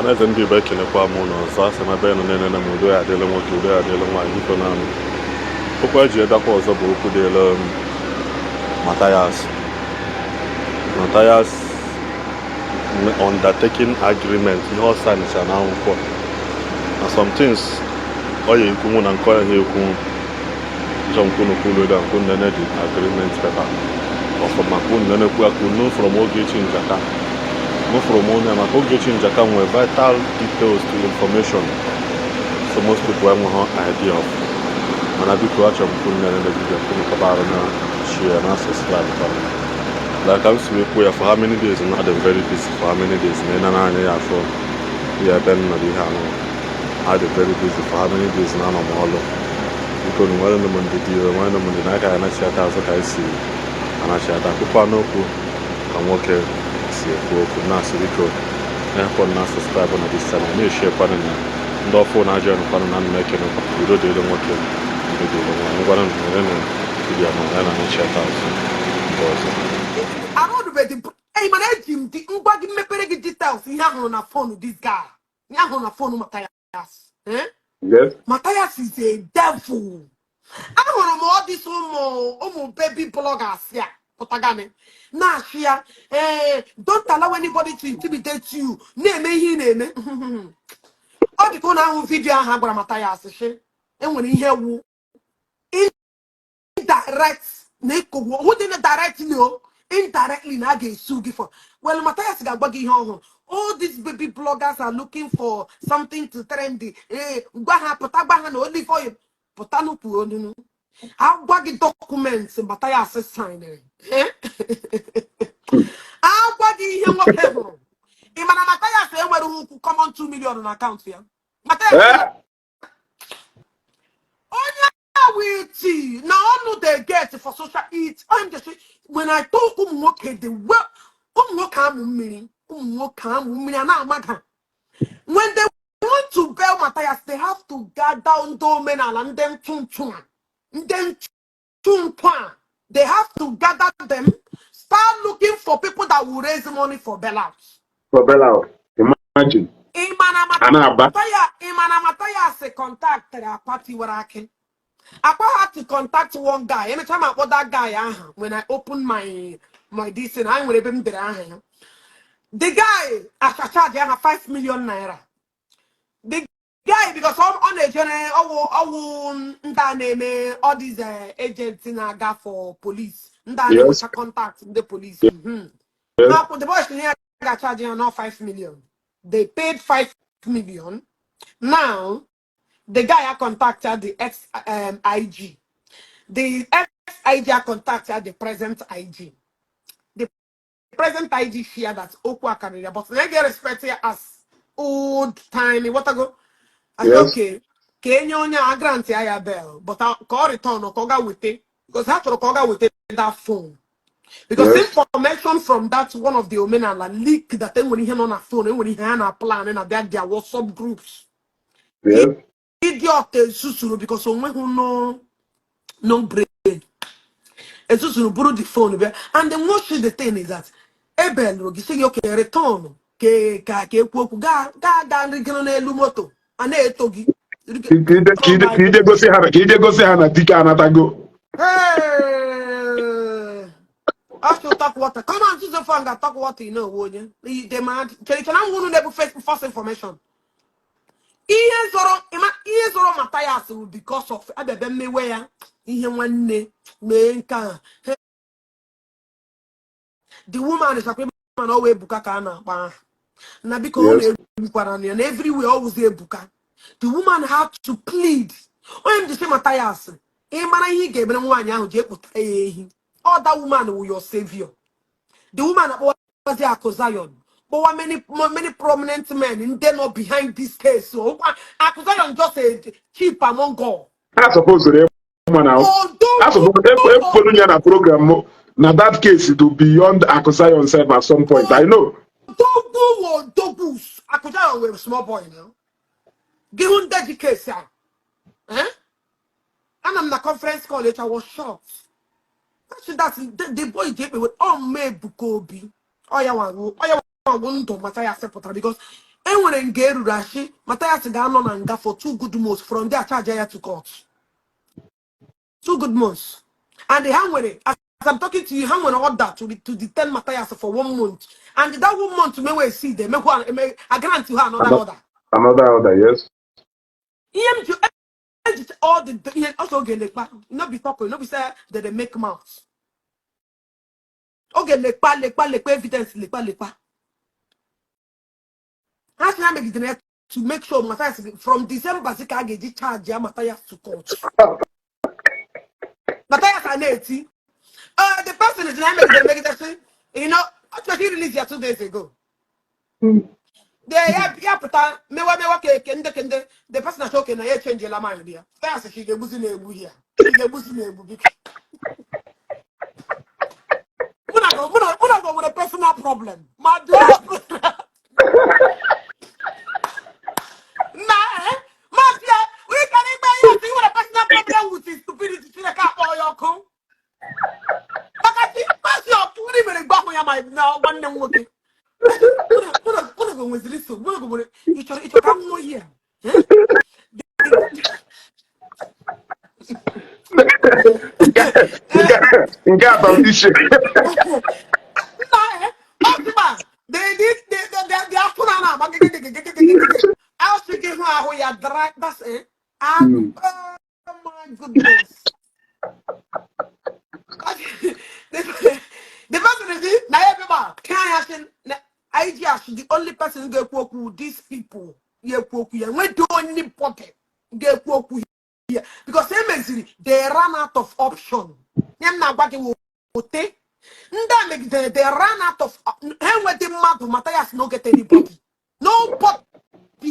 Ọhaneze ndị Igbo, ekelekwa m ụnụ ọzọ. Asị m, ebe nọ na-enene m, udo ya adịla nwoke, udo ya adịla nwaanyị. Biko, naanị okwu eji edakwa ọzọ bụ okwu dịla Mathias. Mathias undertaking agreement, ihe ọ signicha na akwụkwọ na some things ọ ya ekwunwu na nke ọ ya ha ekwunwu njọ nkwunu kwulu da nkwu nene dị agreement paper ọfụma ka unu nenekwu ya, ka unu from Ogechi Njaka mụ from onye maka Ogechi Njaka nwee vital details to information, so most people enweghị idea of. Mana biko, achọrọ m ka unu nene video, ka unu kọbara na share na subscribe kwanụ. Like m si wee kwuo ya, for how many days na adị m very busy, for how many days na ịna anya ya afọ ya ebe m nọrọ ihe anụ, adị very busy for how many days na anọ m ọlụ. Biko nu, nwere m ndidi, nwere m ndidi na aka ya anachiata azụ ka anyị si anachiata akwụkwọ n'okwu ka nwoke si ekwu okwu. Na-asị, biko, na-ekwe na subscribe na this channel, na-eshare kwanụ na ndị ọfụ na-ajoin kwanụ na nna ekene. Udo dịrị nwoke, udo dịrị nwaanyị. Ngwanụ, nwere na video na ya na-anachiata azụ ndị ọzọ. Arụbeghị ei, mana eji m dị ngwa gị mepere gị details ihe ahụrụ na phone this guy, ihe ahụrụ na phone Matthias, eh? Yes. Matthias is a devil. Ahụrụ m all this ụmụ ụmụ baby bloggers ya pụtagani na-achị ya, ee, "Don't allow anybody to intimidate you." Na-eme ihe ị na-eme, ọ dị ka ụnụ ahụ video ahụ a gwara Matthias shi enwere ihe wu indirect na ịkọgbu who dị directly o indirectly na a ga-esu gị for. Well, Matthias ga-agwa gị ihe ọhụrụ. All these baby bloggers are looking for something to trend. Ee, gwa ha pụta, gwa ha na olive oil pụta n'ukwu onunu agwa gị document Matthias signere. Eh? Agwa gị ihe nwoke hụrụ. Ị mana Matthias enwere ukwu common 2 million na akaụntụ ya. Matthias Eh? Onye witi na ọnụ they get for social it. I'm just, when I talk, ụmụ nwoke, the well, ụmụ nwoke amụ mmiri, ụmụ nwoke amụ mmiri a na-amaga. When they want to bail Matthias, they have to gather ndị omenala, ndị ntụ ntụ a, ndị ntụ ntụ a. They have to gather them, start looking for people that will raise money for bailout. For bailout. Imagine. Ịmana A na-aba. Matthias, ịmana Matthias contacted Akwa Tiwara Akị. Akwa had to contact one guy. Anytime I akpọ that guy aha, when I open my this thing, anyị nwere ebe m dere aha ya. The guy acha-charge aha 5 million naira. The guy, because ọ na-ejere ọwụ ọwụ ndị a na-eme all these agents na-aga for police, ndị a na-enwecha contact ndị police. Now, the boy sị na ya ga-acharge ya now 5 million. They paid 5 million. Now, the guy I contacted the ex IG. The ex IG I contacted the present IG. The present IG share that okwu akarịrị, but they get respect ya as old time. What I go? I say, okay, ka enye onye a grant ya ya bail, but ka ọ return, ka ọ ga wete, because ha chọrọ ka ọ ga wete that phone. Because information from that one of the omenala leak that enwere ihe nọ na phone, enwere ihe ha na plan na their WhatsApp groups. Idiot esusuru because onweghị no brain, esusuru bụrụ the phone bịa. And then what the thing is that ebelụrụ gị, sị gị okay, return, ka ekwu okwu, gaa gaa gaa rịgoro n'elu moto a na-eto gị. Ka ije gosi ha na ka ije gosi ha na dike anatago. Hey! After talk water, come on, choose phone ga talk water, you know onye the man chere chere na nwunu na-ebu first information. Ihe zọrọ ịma ihe zọrọ Matthias bụ because of abịabịa mmewe ya ihe nwanne mee nke a. The woman is akwa mana ọ wee Ebuka ka a na-akpọ aha na biko ọ na-egbukwara ya na everywhere ọ wụzi Ebuka. The woman had to plead. Onye m ji sị Matthias, ị mara ihe ị ga-emere nwaanyị ahụ, jee kpụtara ya ehi. All that woman wụ your savior. The woman akpọwazi Akụ Zion, kpọwa many many prominent men ndị nọ behind this case. So Akụ Zion just a cheap among all. Ha supposed ịma na ha supposed ekwuru ya na program mụ na that case to beyond Akụ Zion sef at some point. I know. Odogwu wụ odogwu. Akụ Zion were small boy now. Gị hụ ndị ji case a, eh? Ana m na conference call each, I was shocked. Actually, that's the boy ji ekpe with ọ mma Ebuka Obi. Ọ ya nwa ọ ya nwa ndụ Matthias pụtara because Enwere nga eruru achị Mathias ga-anọ na nga for 2 good months, from there charge ya to court. 2 good months. And ha nwere, as I'm talking to you, ha nwere order to detain Matthias for one month. And that one month may we see them, make one, I grant you another order. Another order, yes. Ihe m ji eji all the ihe also oge lekpa, no be talk, no be say that they make mouth. Oge lekpa lekpa lekpa evidence lekpa lekpa. Ha sị ha megidere ya to make sure Matthias from December sị ka a ga-eji charge ya Matthias to court. Matthias a na-eti. The person is na megidere megide sị, actually release ya 2 days ago. De ya ya pụta mewa mewa ka eke ndị kende the person na oke na ya echenjiela mind ya. Matthias ka ị ga-egbuzi na-egbu ya. Ị ga-egbuzi na-egbu, biko. Mụ na gị nwere personal problem. Ma jụọ na ma ya, we can ikpe ya sị nwere personal problem with his stupidity. Chineke akpọ ya ọkụ. Maka chi masị ọkụ ndị mere gba ahụ ya ma na nwanne m nwoke. Mụ na gị nweziri nsogbu. Mụ na gị nwere ịchọrọ ka m nwụọ ihe a. Eh? Nke a bụ isi. Nna, ọ sị ma the afọ na na-agba gịgịgịgịgịgịgị. Asị gị hụ ahụ ya dry, that's it. Ah, oh my goodness. The person is na ebe ma can I ask na IG as the only person ga-ekwu okwu, these people ga-ekwu okwu ya nwedị onye pocket ga-ekwu okwu here because e meziri they ran out of option. Nye m na-agwa gị wote ndị a megidere, they ran out of ha enwedị mmadụ. Mathias no get anybody, nobody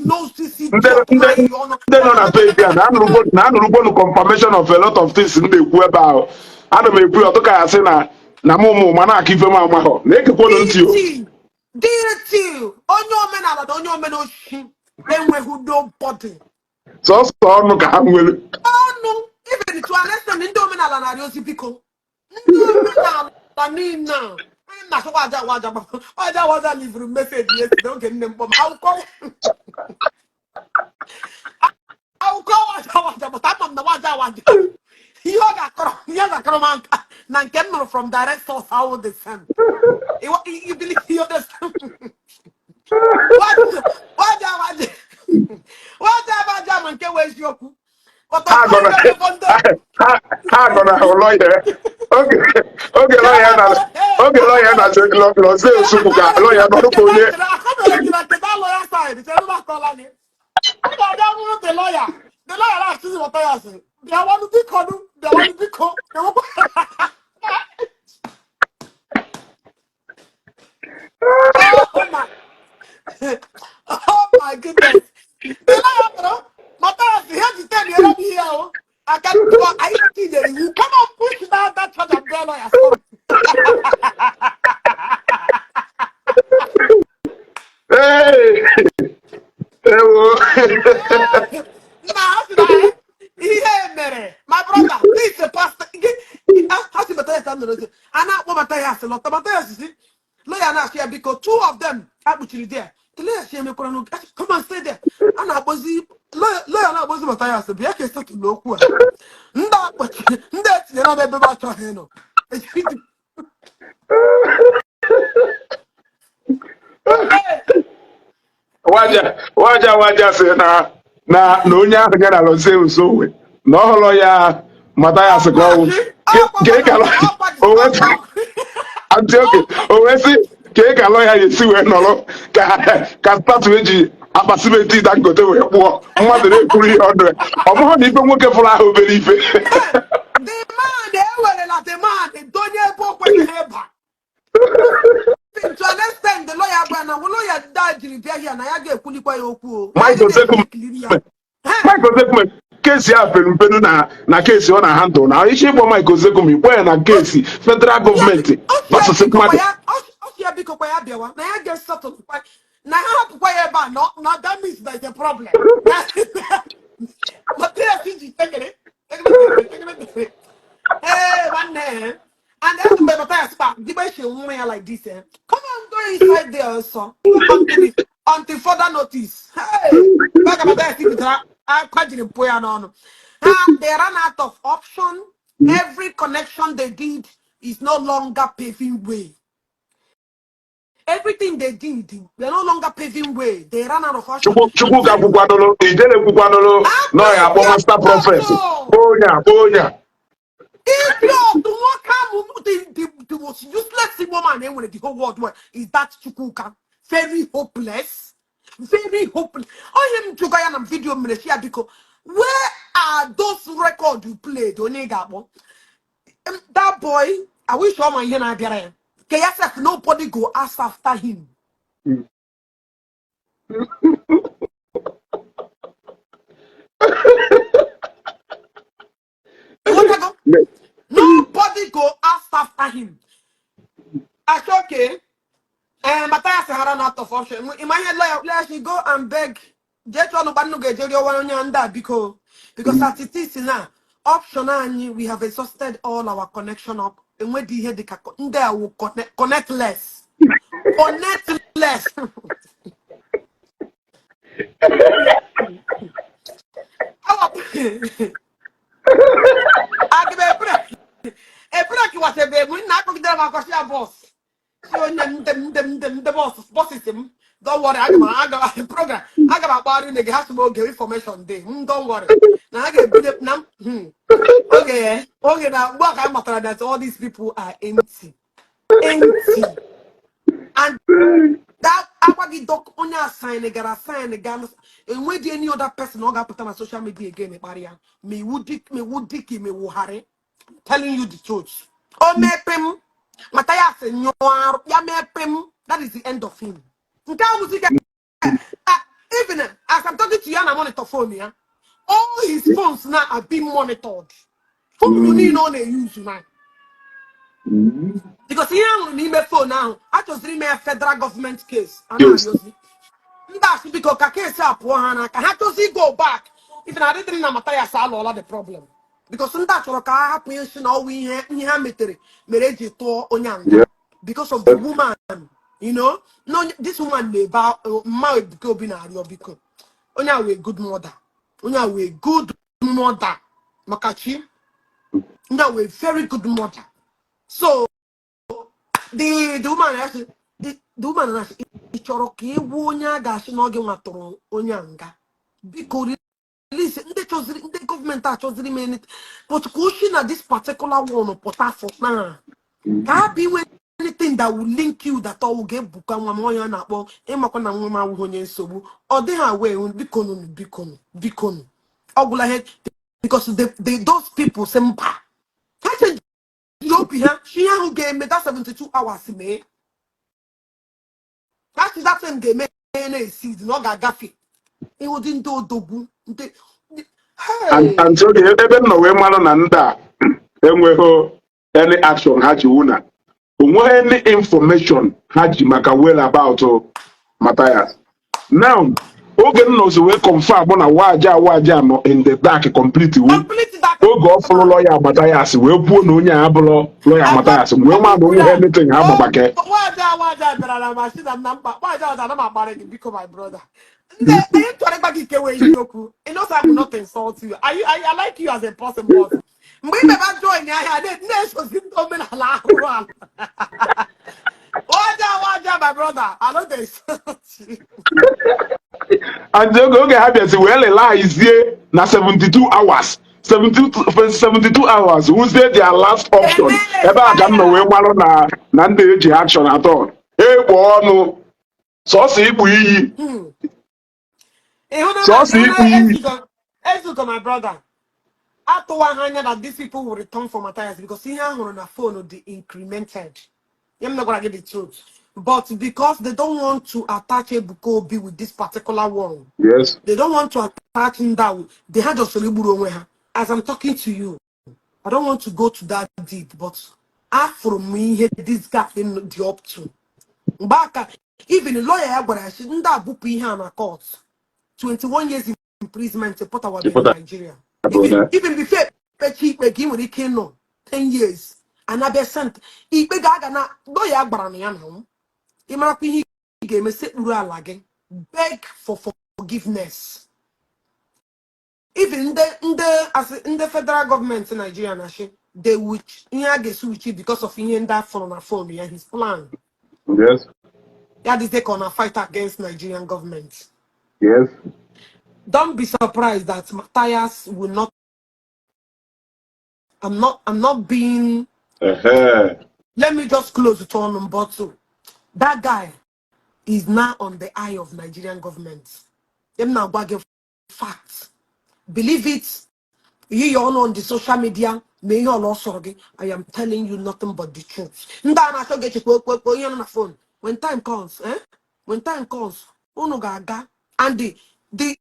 knows this Ndị idiot. ndị Na-ayị ọnụ. Ndị nọ na page a na-anụrụgonu confirmation of a lot of things m na-ekwu ebe ahụ. Ana m ekwu ya ọtụka ya sị na na mụ mụ ma na-akọ ife m amaghọ na-ekekwonu ntị o. DT DT onye omenala na onye omenoshi enweghị nobody. Sọsọ ọnụ ka ha nwere. Ọnụ. Even to an extent, ndị omenala na-arịọ ozi, biko, ndị omenala niile a onye na-achọkwa aja awaja aja awaja livuru message yesterday oge nne mkpọ m akwụkwọ akwụkwọ waja waja, but ama m na waja waja ihe ọ ga-akọrọ m nka na nke m nụrụ from direct source how the same you believe, you understand? Waja waja waja waja waja ma nke wee eziokwu. But Ha gọna ha gọnahụ lọya oge lọya na oge lọya na lọzie Osukwu ka lọya nọrọ ka onye. Lawyer side chere m akọla gị ọ ga-abịa bụrụ the lawyer, the lawyer na-achịzi wọta ya sị bịawanụ biko nụ, bịawanụ biko. Oh my goodness. The lawyer bro Matthias ihe ji tell you ihe ahụ aka tụọ anyị tinyere iwu, come on, push that charge and bịa lawyer, sorry. Ee, ewo. Nna, ha sị na ihe mere, my brother, this is pastor ha sị Matthias nọrọ ozi a na-akpọ Matthias lọta. Matthias si lawyer na-asị ya biko, two of them akpuchiri there. The lawyer si emekwara n'oge, come and stay there. A na-akpọzi lawyer na-akpọzi Matthias bịa ka esetụlụ okwu a ndị akpọchiri ndị etinyere n'ebe ebe achọghị ịnọ. Waja waja waja sị na onye ahụ ya na lọzie Osowe na ọ hụrụ ya Mathias ka ọnwụ ka o wee sị Antioke o wee sị ka ị ka lọya esi wee nọrọ ka statue eji akpa simenti Dangote wee kpụọ mmadụ na-ekwuru ihe ọnụ ya ọ bụghị na ife nwoke fụrụ ahụ obere ife. The man ewerela the man donye ebe o kwesịghị ịba. To an extent, the lawyer gwa na lawyer da jiri bịa here na ya ga-ekwulikwa ya okwu o. Mike Ozekhome. Ya. Mike Ozekhome case a pere mpenu na case ọ na handle na isi ịkpọ Mike Ozekhome ikpọ ya na case federal gọọmenti versus mmadụ. Ọsị ya biko kwa ya bịawa na ya ga-esettle kwa na ha hapụkwa ya ebe a na that means there is a problem. Matthias ji tekere tekere tekere tekere. Ee, nwanne, And then mgbe Matthias kpa dịgba echi nwa ya like this, eh? Come on, go inside there also until further notice. Hey, baga Matthias bidoro akwa jiri pụọ ya n'ọnụ. Ha, they ran out of option. Every connection they did is no longer paving way. Everything they did, they're no longer paving way. They ran out of option. Chukwu Chukwu ka kwukwanụrụ ijele kwukwanụrụ na ọ ya akpọ master prophet kpọọ onye a kpọọ onye a. Idiot! Nwoke ahụ, the most useless woman enwere the whole world were is that Chukwuka. Very hopeless. Very hopeless. Onye m jụga ya na video mere si ya biko, where are those records you played? Onye ga-akpọ? That boy, I wish all my ihe na-abịara ya. Ka ya sef, nobody go ask after him. Ịghọtago? Nobody go ask after him. I say, okay. Matthias had run out of option. Imagine lawyer, lawyer should go and beg. Jee chọọ n'ụba nnu ga-eje rịọwa onye ndị a biko. Because as it is now, option anyị, we have exhausted all our connection up. Enwedị ihe dịka ndị a wụ connectless. Connectless. Aga m ebere ebere kiwasebe m nna akpọgidere m akọsị ya boss. Si onye ndị m ndị m ndị m ndị boss bosses m. Don't worry, aga m program aga m akpagharị nne gị ha sị m oge information dị m, don't worry na ha ga-ebido na m oge oge na mgbe a ka m matara that all these people are empty, empty, and that agwa gị dọk onye assign gara assign ga enweghị any other person ọ ga-apụta na social media again kparị ya ma iwu dik ma iwu diki ma iwu harị. Telling you the truth, o mepe m mata ya sị nyụọ arụ ya mepe m, that is the end of him. Nke ahụ bụzi ike. Even as I'm talking to you, na monitor phone ya, all his phones now are being monitored, phone niile ọ na-eyuzu na because ihe ahụrụ n'ime phone ahụ achọziri ime ya federal government case a na-arịọzi ndị asị biko ka case a pụọ ha n'aka ha chọzi go back. If na adịdịrị na Mathias alụọla the problem because ndị a chọrọ ka ha hapụ isi na ọwụ ihe ihe ha metere mere eji tụọ onye a nga because of the woman. No, this woman na-ebe mma Ebuka Obi na-arịọ biko onye a wee good mother, onye a wee good mother maka chi ndị a wee very good mother. So the woman asị the woman asị ị chọrọ ka ị gwa onye a ga-asị na ọ gị nwatụrụ onye a nga biko release ndị chọziri ndị gọọmenti achọziri ime anything but ka o si na this particular one pụta for now ka hapụ inwe anything that will link you that ọ ga-ebuka nwa m onye a na-akpọ ịmakwa na nwa m awụghị onye nsogbu ọ dịghị awe bikonu bikonu bikonu ọ gwụla ihe because those people say mba ha chenjiri obi ha chi ihe ahụ ga-eme that 72 hours mee ha chi that thing ga-eme na-esi na ọ ga-agafe ịhụdị ndị odogwu ndị And hey and so ebe m nọ wee mara na ndị a enweghị any action ha ji wụ na onweghị any information ha ji maka whereabout Matthias. Now oge m nọzi wee confirm na waja waja nọ in the dark complete wu complete that oge ọ fụrụ lọya Matthias wee kwuo na onye a abụrụ lọya Matthias wee ma na onweghị anything ha ma maka ya. Nwaja nwaja bịara na machine na mkpa nwaja nwaja ana m akparị gị biko my brother. Nne anyị chọrọ ịgba gị ike wee eziokwu. You know I will not insult you. I like you as a person, but mgbe ị bịaba join ahịa na-esozi ndị omenala ahụrụ ala. Nwaja nwaja, my brother, I no dey insult you. And oge ha bịazi wee realizie na 72 hours, 72 hours wuzie their last option. Ebe a ka m nọ wee gbalụ na ndị eji action atọ ekpo ọnụ sọsọ ikpu iyi. Ịhụ na Sọsọ ikpu iyi. Ezugo Ezugo, my brother, atụwa ha anya that these people will return for Matthias because ihe a hụrụ na phone dị incremented. Ihe m gwara gị the truth, but because they don't want to attach Ebuka Obi with this particular one, they don't want to attach ndị they ha just igburu onwe ha. As I'm talking to you, I don't want to go to that deep, but afụrụ m ihe this guy dị up to mgbe aka even lawyer ya gwara ya sị ndị a bupụ ihe a na court, 21 years imprisonment pụtawabeghị Ịpụta- Nigeria. Even before ekpechi ikpe gị nwere ike ịnọ 10 years. Anabịa sent ikpe ga-aga na lawyer gbara na ya na m. Ị marakwa ihe ị ga-eme, sekpuru ala gị, beg for forgiveness. Even ndị asị ndị federal gọọmenti Nigeria na-achị, they will, ihe a ga-esi wichi because of ihe ndị a fụrụ na phone ya, his plan. Ya dịzie ka ọ na fight against Nigerian government. Don't be surprised that Matthias will not, I'm not being let me just close it on, but that guy is now on the eye of Nigerian government. Them now gwa gị facts, believe it, you on the social media mee ihe ọla ọsọrọ gị. I am telling you nothing but the truth. Ndị a na-achọ ga-echekwa okwu okwu ihe nọ na phone. When time comes, eh? When time comes, unu ga-aga and the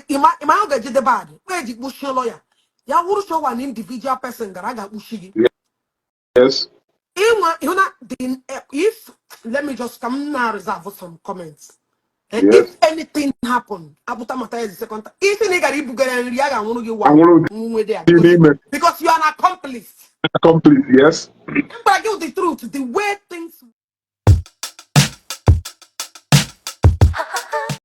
ịma ahụ ga-ejide bad eji kpuchie lawyer ya wụrụ chọwa an individual person gara a ga-akpuchi gị. Ịnwa ịhụ na the if, let me just come now, reserve some comments. Eh, if anything happen, apụta mata the second time, isi na ị gara ibugara nri, a ga-anwụrụ gị wa Anwụrụ nwe there gị n'ime. Because you are an accomplice. Complete, yes. M gwara gị the truth, the way